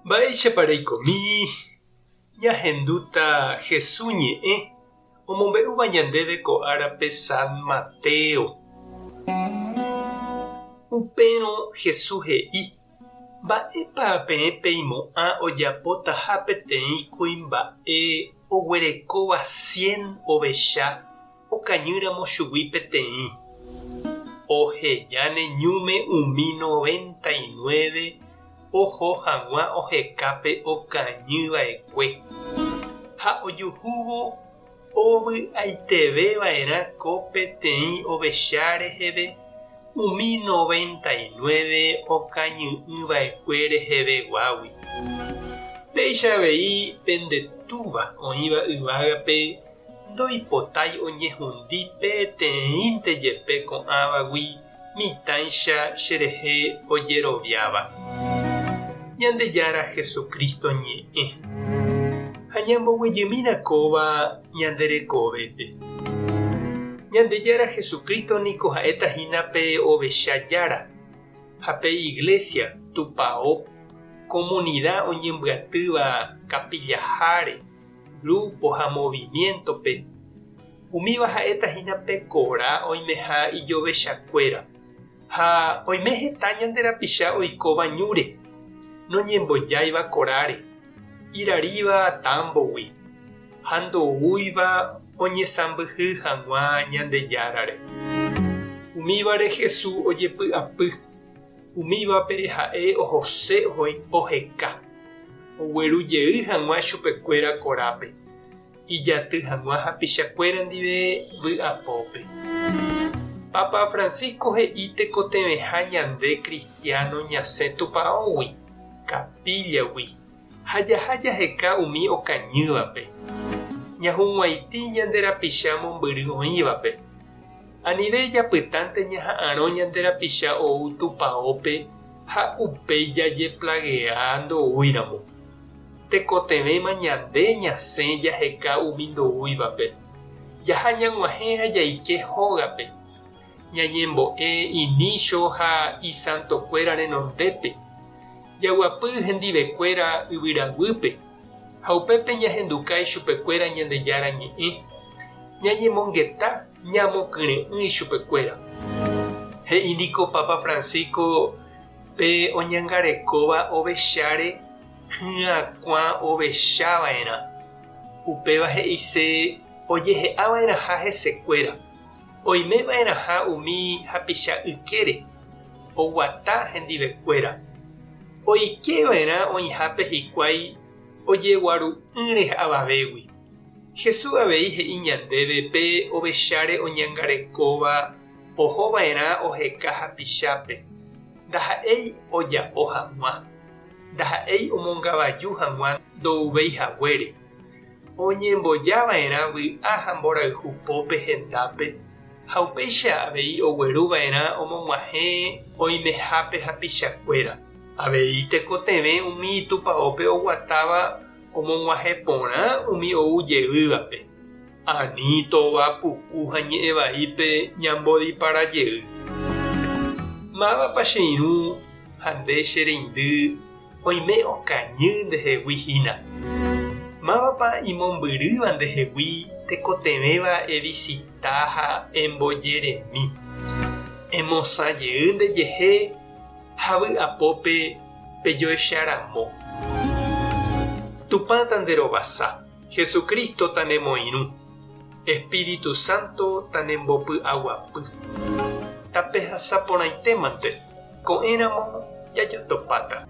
Mba'éichapa reikomi ñahendúta Hesu ñe'ẽ omombe'úva ñandéve ko árape San Mateo. Upérõ Hesu he'i, Mba'épa peẽ peimo'ã ojapotaha peteĩ kuimba'e oguerekóva cien ovecha Okañýramo chugui peteĩ, oheja ne ñúme umi 99 oho hag̃ua oheka pe okañy va'ekue, ha ojuhúvo ovy'aiteve va'erã ko peteĩ ovecha reheve umi 99 okañy'ỹ va'ekue reheve guágui. Péicha avei pende Túva oĩva yvágape Ndoipotái oñehundi peteĩnte jepe ko'ãvagui mitãicha cherehe ojeroviáva. Ñandejára Jesucristo ñe'ẽ. Ha ñamboguejymína kóva ñande rekovépe. Ñandejára Jesucristo niko ha'éta hína pe ovecha jára, ha pe Iglesia, Tupao, komunida oñembyatýva kapillaháre, grupo ha movimiento-pe, umíva ha'éta hína pe kora oimeha ijovechakuéra. Ha oime heta ñande rapicha oikóva ñúre, noñembojáiva koráre, iraríva támbogui, ha ndoúiva oñesãmbyhy hag̃ua Ñandejárare. Umívare Jesús ojepy'apy, umívape ha'e ohose oheka. Ogueru jey hag̃ua chupekuéra korápe, ijaty hag̃ua hapichakuéra ndive vy'apópe. Papa Francisco he'i tekotevẽha ñande cristiano ñasẽ tupãógui, capilla-gui, ha jaha jaheka umi okañývape. Ñahug̃uaitĩ ñande rapicha mombyry oĩvape. Anive japytánte ñaha'arõ ñande rapicha ou tupãópe ha upéi jajeplagea ndoúiramo. Tekotevẽma ñande ñasẽ jaheka umi ndoúivape. Jaha ñag̃uahẽ ha jaike hógape. Ñañembo'e inícho ha isantokuéra renondépe. Jaguapy hendivekuéra yvyraguýpe ha upépe ñahenduka ichupekuéra Ñandejára Ñe'ẽ. Ñañemongeta ñamokyre'ỹ ichupekuéra. He'i niko Papa Francisco pe oñangarekóva ovecháre hyakuã ovecha va'erã. Upéva he'ise ojehe'a va'erãha hesekuéra, oime va'erãha umi hapicha ykére, oguata hendivekuéra. Oike va'erã oĩhápe hikuái ojeguaru'ỹre avavégui. Jesús avei he'i ñandéve pe ovecháre oñangarekóva oho va'erã oheka hapichápe, ndaha'éi oja'o hag̃ua, ndaha'éi omongavaju hag̃ua ndouvéi haguére. Oñemboja va'erã vy'a ha mborayhu pópe hendápe ha upéicha avei ogueru va'erã omog̃uahẽ oimehápe hapichakuéra. Avei tekotevẽ umi tupaópe oguatáva Omog̃uahẽ porã umi ou jeývape, ani tova puku ha ñe'ẽ vaípe ñambodipara jey. Mávapa che irũ ha nde che reindy oime okañy ndehegui hína? Mávapa imombyrýva ndehegui tekotevẽva evisita ha embojeremi? Emosã jey ndejehe ha vy'apópe pejoecharamo. Tupã tanderovasa, Jesucristo tanemoirũ, Espíritu Santo tanembopy'aguapy. Tapehasa porãitémante, ko'ẽramo jajotopáta.